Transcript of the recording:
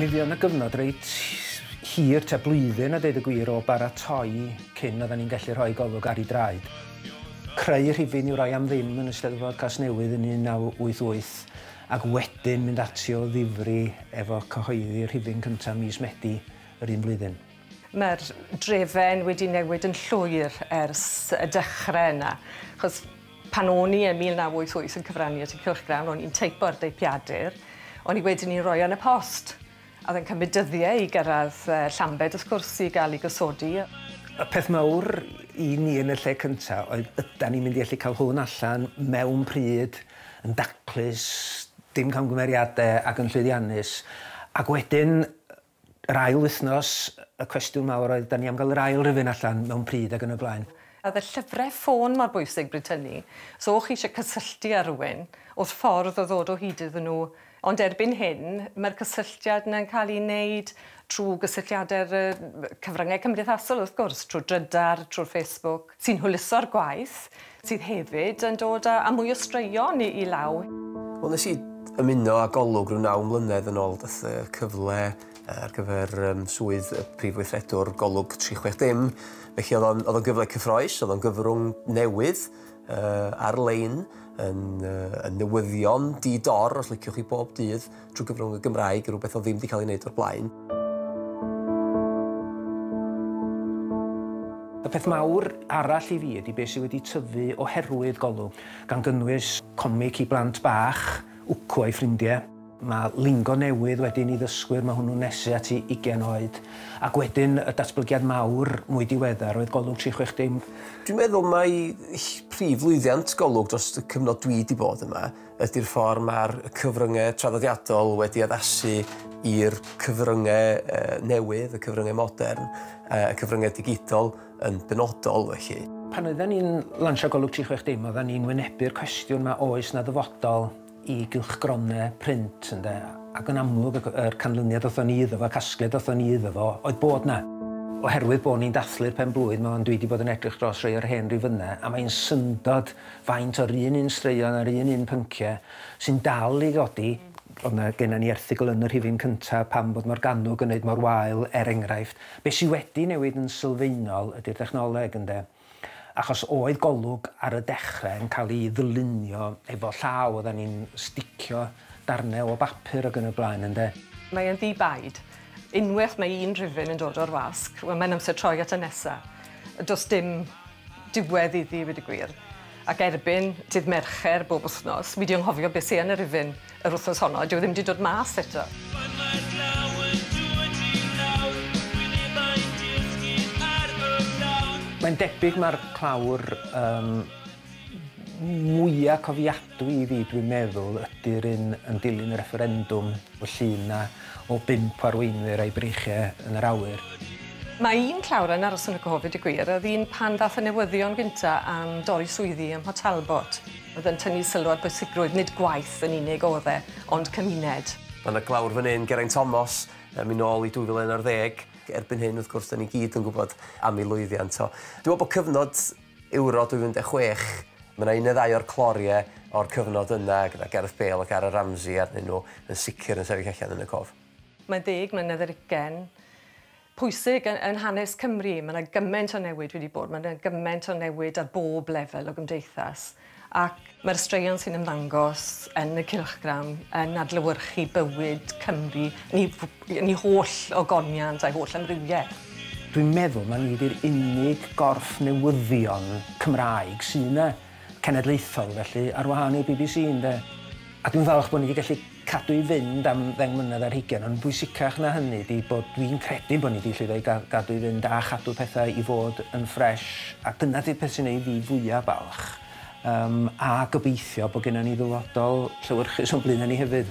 Mi fuodd 'na gyfnod reit hir, tua blwyddyn a deud y gwir, o baratoi cyn oeddan ni'n gallu rhoi Golwg ar ei draed. Creu rhifyn i'w roi am ddim yn y Steddfod Casnewydd yn 1988 ac wedyn mynd ati o ddifri efo cyhoeddi rhifyn cyntaf mis Medi yr un flwyddyn. Mae'r drefen wedi newid yn llwyr ers y dechrau yna, achos pan o'n i yn 1988 yn cyfrannu at y cylchgrawn, o'n i'n teipo ar deipiadur, o'n i wedyn i'n rhoi yn y post. A oedd e'n cymryd dyddiau i gyrraedd Llambed, wrth gwrs, i gael ei gosodi. Y peth mawr i ni yn y lle cyntaf oedd ydan ni'n mynd i allu cael hwn allan mewn pryd, yn daclus, dim camgymeriadau ac yn llwyddiannus. Ac wedyn, yr ail wythnos, y cwestiwn mawr oedd, da ni am gael yr ail rifyn allan mewn pryd ac yn y blaen. Oedd y llyfrau ffôn mor bwysig bryd hynny, so o'ch chi eisiau cysylltu â rhywun, oedd ffordd o ddod o hyd iddyn nhw. Ond erbyn hyn, mae'r cysylltiad yna'n cael ei wneud trwy gysylltiadau'r cyfryngau cymdeithasol, wrth gwrs, trwy Drydar, trwy'r Facebook, sy'n hwyluso'r gwaith, sydd hefyd yn dod â mwy o straeon i law. Wel, nes i ymuno â Golwg rhyw 9 mlynedd yn ôl, dath y cyfle ar gyfer swydd y prif weithredwr Golwg 360. Felly oedd o'n gyfle cyffrous, oedd o'n gyfrwng newydd ar-lein, yn newyddion di-dor, os liciwch chi, bob dydd trwy gyfrwng y Gymraeg, rhywbeth oedd ddim wedi cael ei wneud o'r blaen. Y peth mawr arall i fi ydy beth sydd wedi tyfu oherwydd Golwg, gan gynnwys comic i blant bach, Wcw a'i ffrindiau. Mae lingo newydd wedyn i ddysgwyr, mae hwnnw'n nesu at i 20 oed. Ac wedyn y datblygiad mawr mwy diweddar oedd Golwg 360. Dwi'n meddwl mai prif lwyddiant Golwg dros y cyfnod dwi wedi bod yma ydy'r ffordd mae'r cyfryngau traddodiadol wedi addasu i'r cyfryngau newydd, y cyfryngau modern, y cyfryngau digidol yn benodol felly. Pan oedden ni'n lansio Golwg 360, oedden ni'n wynebu'r cwestiwn ma oes na ddyfodol i gylchgronau print, ynde? Ac yn amlwg yr canlyniad oedden ni iddo fo, casgliad oedden ni iddo fo, oedd bod na. Oherwydd bod ni'n dathlu'r pen blwydd, ma' dwi wedi bod yn edrych dros rhai o'r hen rifynnau, a mae'n syndod faint o'r un straeon a'r un pynciau sy'n dal i godi. Oedd 'na genna ni erthygl yn y rhifyn cyntaf pam bod Morgannwg yn neud mor wael, er enghraifft. Be sy wedi newid yn sylfaenol ydy'r dechnoleg, ynde? Achos oedd Golwg ar y dechrau yn cael ei ddylunio efo llaw, oedden ni'n sticio darnau o bapur ac yn y blaen, ynde? Mae'n ddi-baid. Unwaith mae un rhifyn yn dod o'r wasg, wel, mae'n amser troi at y nesa. Does dim diwedd iddi, wedi gwir. Ac erbyn dydd Mercher bob wythnos, mi 'di anghofio beth sy yn y rhifyn yr wythnos honno, dyw e ddim wedi dod mas eto. Mae'n debyg mae'r clawr mwyaf cofiadwy i fi, dwi'n meddwl, ydy'r un yn dilyn y refferendwm, y llun 'na o 5 arweinwyr a'i breichiau yn yr awyr. Mae un clawr yn aros yn y cof, i gwir, oedd un pan ddath y newyddion gynta am dorri swyddi ym Mhort Talbot. Oedd yn tynnu sylw ar bwysigrwydd, nid gwaith yn unig oedd e, ond cymuned. Mae yna glawr fan hyn, Geraint Thomas, mynd nôl i 2011. Erbyn hyn, wrth gwrs, da ni gyd yn gwybod am ei lwyddiant o. Dwi'n meddwl bod cyfnod Euro 2016, mae yna un neu ddau o'r cloriau o'r cyfnod yna gyda Gareth Bale ac Aaron Ramsey arnyn nhw yn sicr yn sefyll allan yn y cof. Mae 10 mlynedd ar 20 pwysig yn hanes Cymru. Mae yna gymaint o newid wedi bod, mae yna gymaint o newid ar bob lefel o gymdeithas. Ac mae'r straeon sy'n ymddangos yn y cylchgrawn yn adlewyrchu bywyd Cymru yn ei holl ogoniant a'i holl amrywiaeth. Dwi'n meddwl mai ni ydy'r unig gorff newyddion Cymraeg sydd yna cenedlaethol, felly, ar wahân i'r BBC, ynde. A dwi'n falch bod ni wedi gallu cadw i fynd am 10 mlynedd ar hugain, ond bwysicach na hynny ydy bod dwi'n credu bod ni wedi llwyddo i gadw i fynd a chadw pethau i fod yn ffres, a dyna di'r peth sy'n neud fi fwyaf balch. A gobeithio bod gennym ni ddyfodol llewyrchus o'n blaenau ni hefyd.